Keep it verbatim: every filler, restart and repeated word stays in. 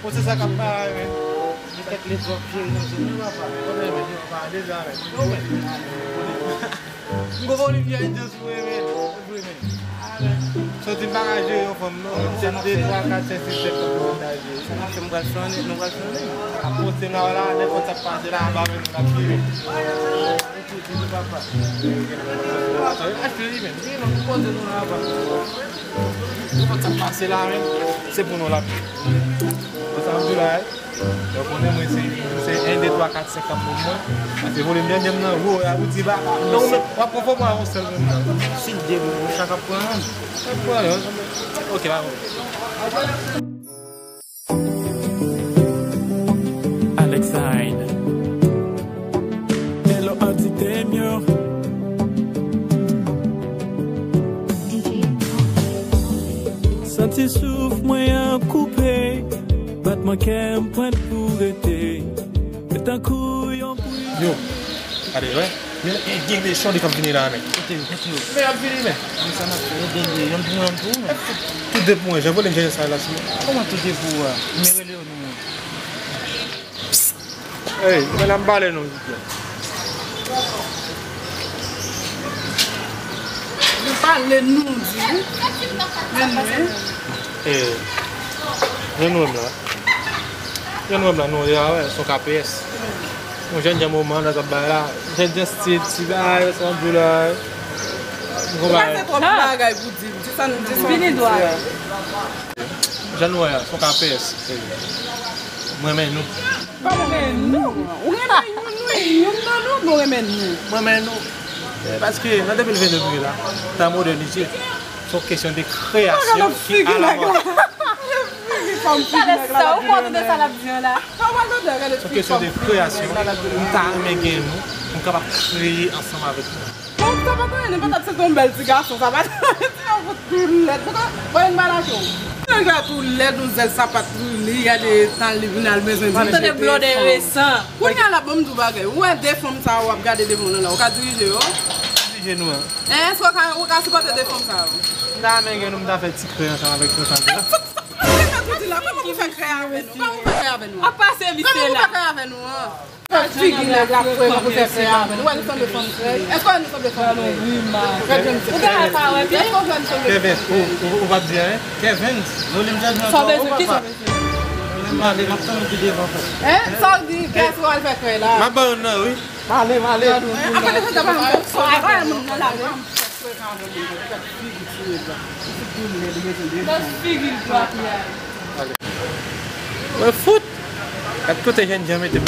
Bon, se sa k ap pare, men. Li tèt li twò pye nan zòn yo, papa. Konnen, men, yo pa deja, men. M gon Olivier Jones pou mwen, men. Vre, men. Soti m pa ka jere yon fanm, non. Se de, twa, kat, senk, sis, sèt fanm pou m ta jere. Sa n ap fè, m pral flannen, nou pral flannen. Ap poste la, la, nenpòt sa k pase la, anba men nou n ap jere. Achte li, men. Li, non, nou poze nou la, papa. Nenpòt sa k pase la, men. Se pou nou la. Bon, sa m di la, eh. Donk, konnen mwen se, se en, de, twa, kat, senk k ap pou mwen. Paske volim dènye m nan, wo, a, ou ti ba. Non, men, w ap pran fòm w a yon sèl menm nan. Si l de, nou chak ap pran youn. Chak pran youn. Ok, pa pwoblèm. Alex Hyde. Hello, Auntie Temio. Santi souf mwen an koupe. Batman kè m pwent pou rete. E tankou yon pri. Yo, gade, wè. Men, e, gen de chòdi k ap vini la, men. Kote yo, kote yo? Men, y ap vini, men. Men sa m ap fè, yo gen de, yonn pou mwen, yonn pou ou, men. Tout de pou mwen, jan vole m jere sa la sou. Kòman tout de pou ou a? Men rele yo non, men. Ey, men la m pale nou, Jidya. Nou pale nou, di. Men nou, men. Ey, men nou menm la. Jan nou wè m la, nou deja wè, se yon K P S. Yon jèn jan moman nan ap bay la. Jèn jan stil, ti bagay, sa m di w la. Ou pase twòp bagay pou di m. Di sa nou di sa. Vini dwat. Jan nou wè a, se yon K P S. M renmen nou. Pa m renmen nou. Ou renmen nou, nou, youn nan nou, nou renmen nou. M renmen nou. Eh, paske nan de mil venn de nou ye la, tan modènite, se yon kesyon de kreyasyon ki alamòd. Gade sa, ou konn de sa l ap di an la? Se yon kesyon de kreyasyon. M ta renmen gen nou, pou m kapab kreye ansanm avèk nou. Bon, sa pa t anyen, nou pa t ap soti yon bèl ti gason, sa pa t yon fout tou lèd. Bon, bon, yon bagay la cho. Nèg la tou lèd, yon zèl sapat pou li, gade tan li vin al bezwen dirije. Tande blòdè resan. Kounye a la, bon, m di w bagay. Ou wè de fanm sa yo w ap gade devan w nan la, ou ka dirije yo? Dirije nou an. Èske w ka, ou ka sipòte de fanm sa yo? M ta renmen gen nou, m ta fè ti krè ansanm avèk yo, sa m di la. Sa, sa, sa, sa, sa, sa, sa, kòman pou fè krè avè nou? Kòman pou fè krè avè nou? Ap pase misye la. Kòman pou fè krè avè nou an? Figi nèg la frè, kòman pou fè krè avè nou? Ou wè nou sanble fanm krè? Èske w wè nou sanble fanm krè? Ou gen la pa wè byen? Èske w wè nou sanble fanm krè? Kevens, ou, ou, ou p ap di anyen? Kevens, nou li m jèd nan kò ou, papa. Male, m ap tann ou pi devan, frè. Hein? Sa w di, kiyès ou al fè krè la? M ap ba youn nan yo, wi. Male, male. Hein? Apa de sa, pa m fè krè avè moun nan lari. Nan figi l dwat la. Mwen fout. Gad kote jènjan mete m.